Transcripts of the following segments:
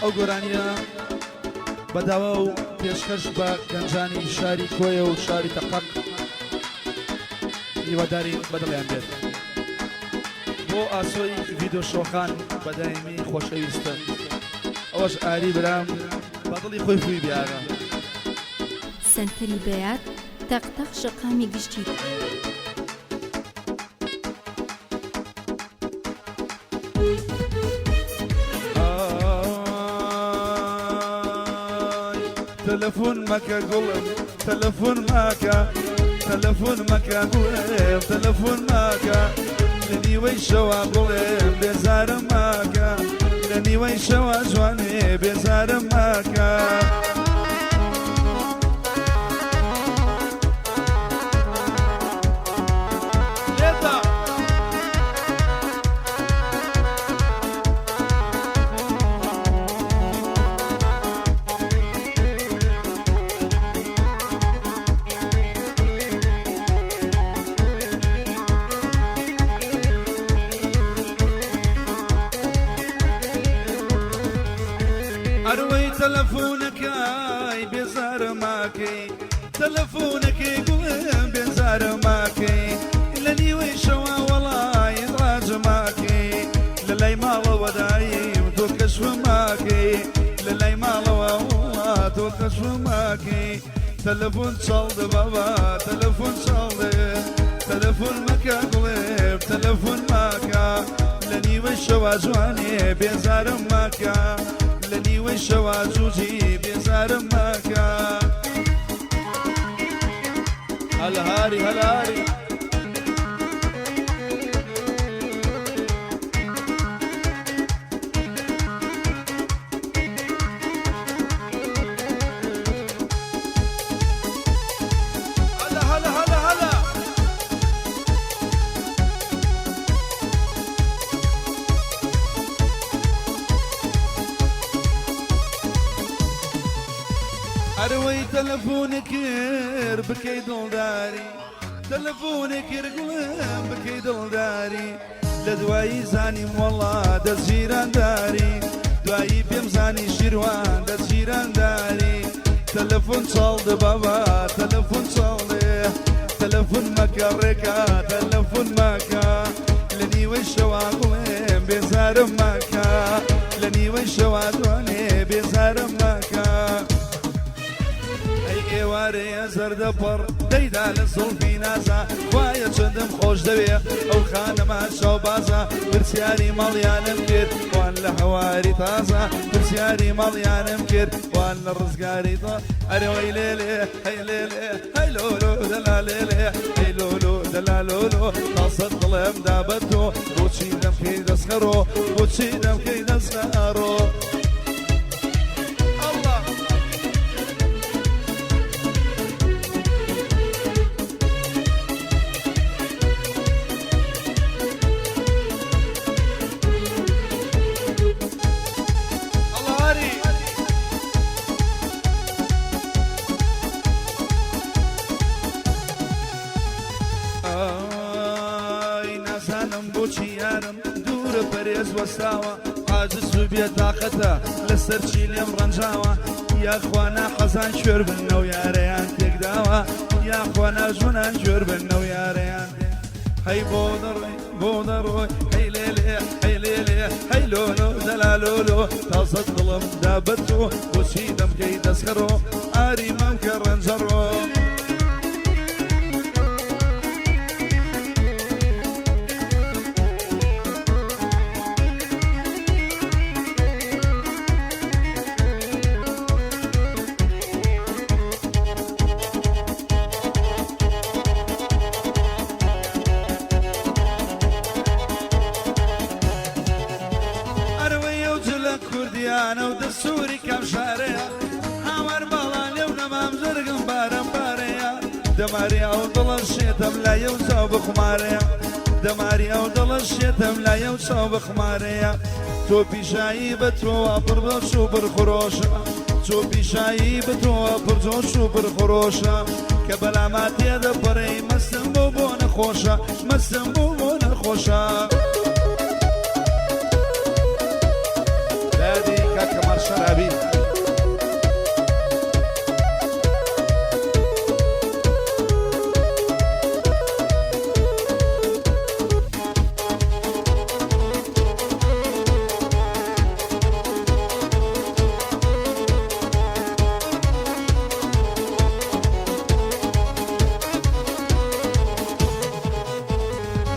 ئەو گۆرانیە بە داوا و پێشکەش بە گەنجانی شاری کۆیە و شاری تەقەق هیوادارین بەدڵیان بێت. بۆ ئاسۆی ڤیدۆ شۆخان بە دایمی خۆشەویستم ئەوەش ئاری برام بە دڵی خۆی فوی بێ ئاغا. سەنتەری بەیات، تەق تەق شەقامی گشتی. ئای تەلەفۆن مەکە گوڵم تەلەفۆن ماکە تەلەفۆن مەکە گوڵم تەلەفۆن ماکە لە نیوەی شەوا گوڵم بێزارم ماکە لە نیوەی شەوا جوانێ بێزارم ماکە. لێدە. ئەروەی تەلەفۆنەکەی بێزارماکەی تەلەفۆنەکەی گوڵم بێزارماکەی لە نیوەی شەوا وەڵای ڕاجماکەی لە لای ماڵەوە دایم تۆ کەشفماکەی لە لای ماڵەوە وەڵا تۆ کەشفماکەی تەلەفۆن چاڵدە بابا تەلەفۆن چاڵدە تەلەفۆن مەکە گوڵێم تەلەفۆن ماکە لە نیوەی شەوا جوانێ بێزارم ماکە لە نیوەی شەوا جوجی بێزارم ماکە هەلهاری هەلهاری. هەلا هەلا هەلا هەلا. ئەرەوەی تەلەفۆنێ کرد بکەی دڵداری تەلەفۆنێ کرد گوڵم بکەی دڵداری لە دوایی زانیم وەڵا دەستگیرانداری دوایی پێم زانی شیروان دەستگیرانداری تەلەفۆن چاڵدە بابا تەلەفۆن چاڵێ تەلەفۆن مەکە ڕێکە تەلەفۆن مەکە لە نیوەی شەوا گوڵێم بێزارم مەکە لە نیوەی شەوا دوانێ بێزارم مەکە. ئەی ئێوارەیە زەردە پەڕ دەیدا لە زوڵفی نازا خوایە چەندم خۆش دەوێ ئەو خانەمە شەوبازە پرسیاری ماڵیانم کرد وان لە هەواری تازە پرسیاری ماڵیانم کرد وان لە ڕزگاری تا ئەرێ وەی لێلێ هەی لێلێ هەی لۆلۆ دەلا لێلێ هەی لۆلۆ دەلا لۆلۆ تازە دڵم دا بە تۆ بۆچی دەمکەی دەستخەڕۆ بۆچی دەمکەی دەستخەڕۆ. ئای نازانم بۆچی یارم دوورە پەرێز وەستاوە عاجز و بێتاقەتە لەسەر چی لێم ڕەنجاوە یاخوا ناحەزان کوێر بن ئەو یارەیان تێکداوە یاخوا ناژمنان کوێر بن ئەو یارەیان هەی بۆ دەڕۆی بۆ دەڕۆی هەی لێلێ هەی لێلێ هەی لۆلۆ دەلالۆلۆ تازە دڵم دا بە تۆ بۆچی دەمکەی دەستخەڕۆ ئاری مامکە ڕەنجەڕۆ. ئەرەوەی ئەو جلە کوردیانە و دەستوری کام شارەیە هاوار باڵا لێو نەمام جەرگم بارەم بارەیە دەماری ئەو دڵە شێتم لایە و چاو بخمارەیە دەماری ئەو دڵە شێتم لایە و چاو بخمارەیە تۆ پیشایی بە تۆوە پڕ بەش و پڕ خرۆشە تۆ پیشایی بە تۆوە پڕ جۆش و پڕ خرۆشە کە بەلاما تێدەپەڕێی مەستم بۆ بۆ نەخۆشە مەستم بۆ بۆ نەخۆشە. دادی کاک کەمال. شەرابی.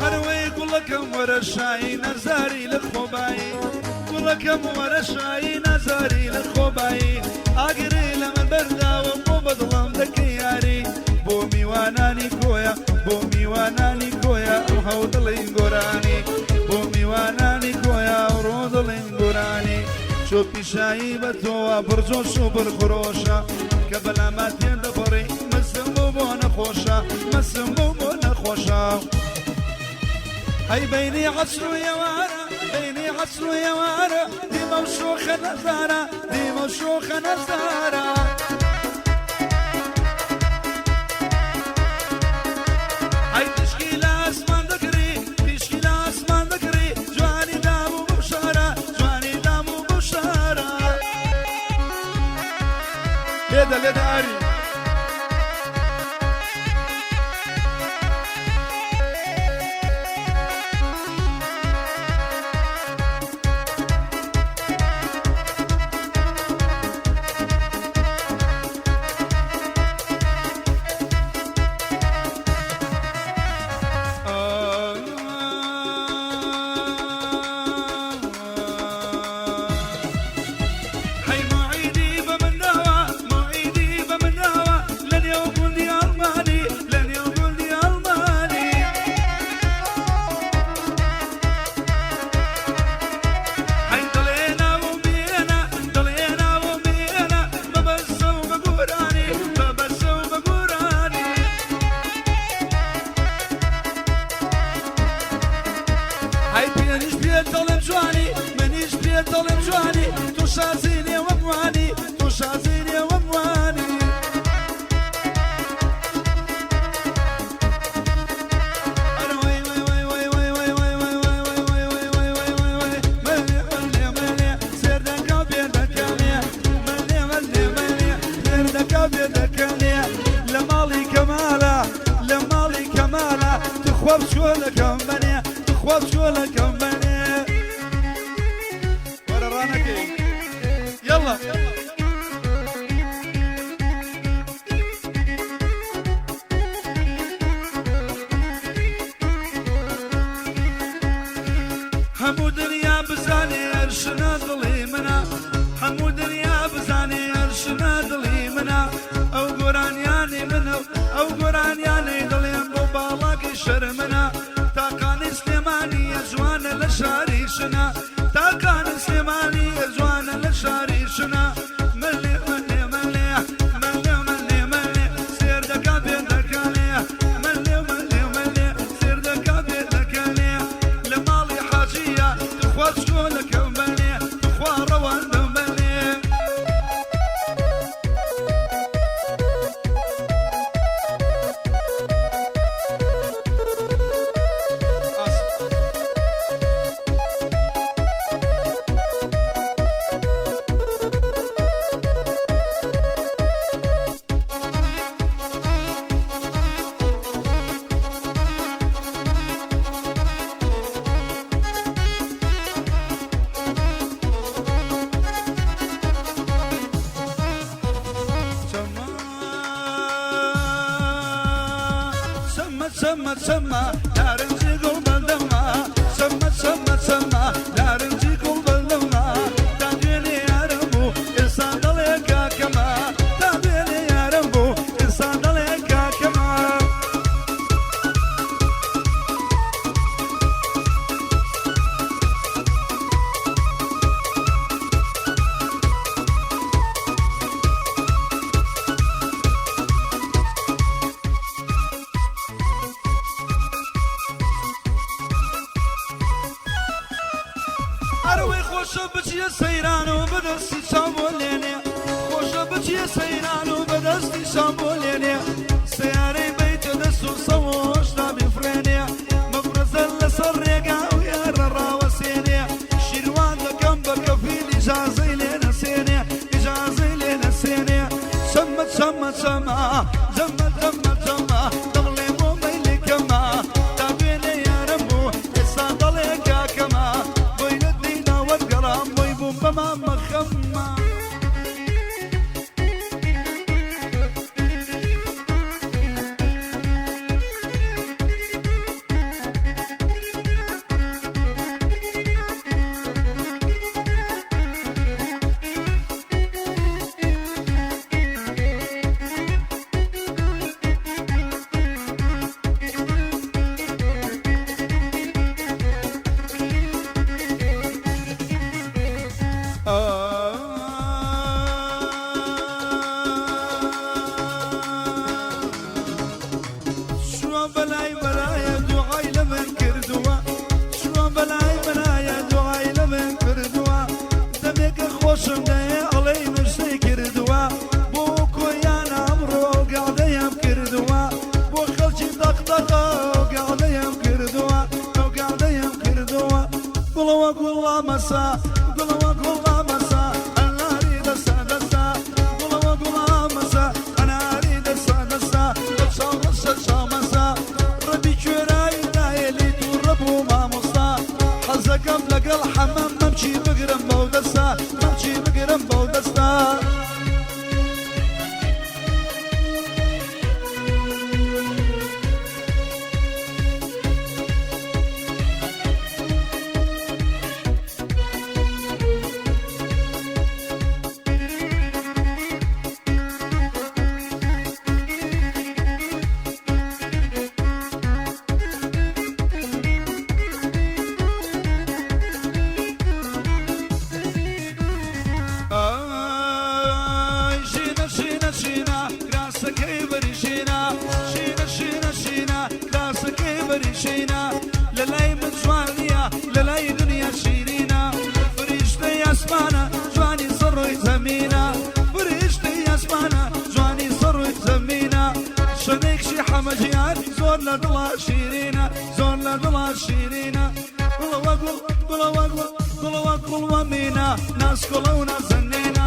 هەروەی گوڵەکەم وەرە شایی نەزاری لە خۆبایی، گوڵەکەم وەرە شایی نەزاری لە خۆبایی، ئاگرێ لە من بەرداوە بۆ بەدڵم دەکەی یاری، بۆ میوانانی کۆیە، بۆ میوانانی کۆیە ئەو هەودڵی گۆرانی، بۆ میوانانی کۆیە ئەو ڕۆدڵی گۆرانی، چۆپی شایی بە تۆوە بڕجۆش و بڕخرۆشە، کە بەلامات تێن دەبڕی مەسم بۆ بۆ نەخۆشە، مەسم بۆ بۆ نەخۆشە. هەی بەینی عەسر و ئێوارە، بەینی عەسر و ئێوارە، دیمە و شۆخە نەزارە، دیمە و شۆخە نەزارە. هەی تیشکی لە ئاسمان دەگری، تیشکی لە ئاسمان دەگری، جوانی دام و بەو شارە، جوانی دام و بەو شارە. لێدە لێدە ئاری. هەی موعیدی بە من داوە، موعیدی بە من داوە، لە نێو گوندی ئەڵمانی، لە نێو گوندی ئەڵمانی. هەی دڵێ ناوم بێنە، دڵێ ناوم بێنە، بە بەسە و بە گۆرانی، بە بەسە و بە گۆرانی. هەی پێنیش پێت دەڵێم جوانی، منیش پێت دەڵێم جوانی، تۆ شازی نێوەم وانی، تۆ شازی نێوەم وانی. ئەرە وەی وەی وەی وەی وەی وەی وەی وەی وەی وەی وەی وەی وەی وەی وەی وەی مەلێ مەلێ مەلێ سێردەکا بێردەکانێ، مەلێ مەلێ مەلێ سێردەکا بێردەکانێ، لە ماڵی کەمالە، لە ماڵی کەمالە، تخوا بچۆلەکەم بەنێ، تخوا بچۆلەکەم بەنێ. وەرە ڕانەکەی یەڵا. هەموو دنیا بزانێ ئەرشنا دڵی منە، هەموو دنیا بزانێ ئەرشنا دڵی منە، ئەو گۆرانیانەی منە و ئەو گۆرانیانەی دڵێم بۆ باڵاکەی شەرمنە، تاقانی سلێمانیە جوانە لە شاری شنە، تاقانی سلێمانیە جوانە لە شاری شنە. مەلێ مەلێ مەلێ مەلێ مەلێ مەلێ سێر دەکا بێ دەکانێ، مەلێ مەلێ مەلێ سێر دەکا بێ دەکانێ، لە ماڵی حاجیە تخوا چکۆلەکەم بەنێ، تخوا ڕەواندەم بەنێ. سەمە سەمە سەمە نارنجی گوڵ بەندەمە، سەمە سەمە سەمە نارنجی گوڵ بەندەمە، تا دوێنێ یارم بوو ئێستا دەڵێ کاکەمە، تا دوێنێ یارم بوو ئێستا دەڵێ کاکەمە. ئەرەوەی خۆشە بچیە سەیران و بەدەستی چاو بۆ لێنێ، خۆشە بچیە سەیران و بەدەستی چاو بۆ لێنێ، سیارەی بەیتە دەست و سەوۆشتا بیفرێنێ، مەفرەزە لەسەر ڕێگا و یارە ڕاوەسێنێ، شیروان دەکەم بە کەفیل ئیجازەی لێ نەسێنێ. چەمە، جەمە جەمە جەمە، دەڵێ بۆ مەیلی کەمە. تا دوێنێ یارم بوو، ئێستا دەڵێ کاکەمە. بۆی لە دینا وەرگەڕام، بۆی بووم بە مامە خەمە. چووە بەلای بەلایە دوعای لە من کردووە، چووە بەلای بەلایە دوعای لە من کردووە. دەمێکە خۆشم دەیە ئەڵێی نووسەی کردووە. بۆ کۆیانە ئەمڕۆ گەعدەیەم کردووە، بۆ خەڵکی دەقدەقە گەعدەیەم کردووە، ئەو گەعدەیەم کردووە. گوڵەوە گوڵا مەسا، گوڵەوە گوڵا مەسا، ئەناری دەسا دەسا. گوڵەوە گوڵا مەسا، ئەناری دەسا دەسا، بە چاو ڕەشە چاو مەسا. ڕەبی کوێرای دایە لێی تووڕە بوو مامۆستا. حەزەکەم لەگەڵ حەمەم مەمکی بگرم بەو دەستا، مەمکی بگرم بەو دەستا. ئای ژینە ژینە ژینە کراسەکەی بەری ژینە، ژینە ژینە ژینە کراسەکەی بەری ژینە. لە لای من جوان نییە، لە لای دنیا شیرینە. فریشتەی ئاسمانە، جوانی سەڕۆی زەمینە. فریشتەی ئاسمانە، جوانی سەڕۆی زەمینە. شەنێکشی حەمەجیان زۆر لە دڵا شیرینە، زۆر لە دڵا شیرینە. گوڵەوە گوڵ، گوڵەوە گوڵ، گوڵەوە گوڵ وەمینە، ناسکۆڵە و نازەنینە.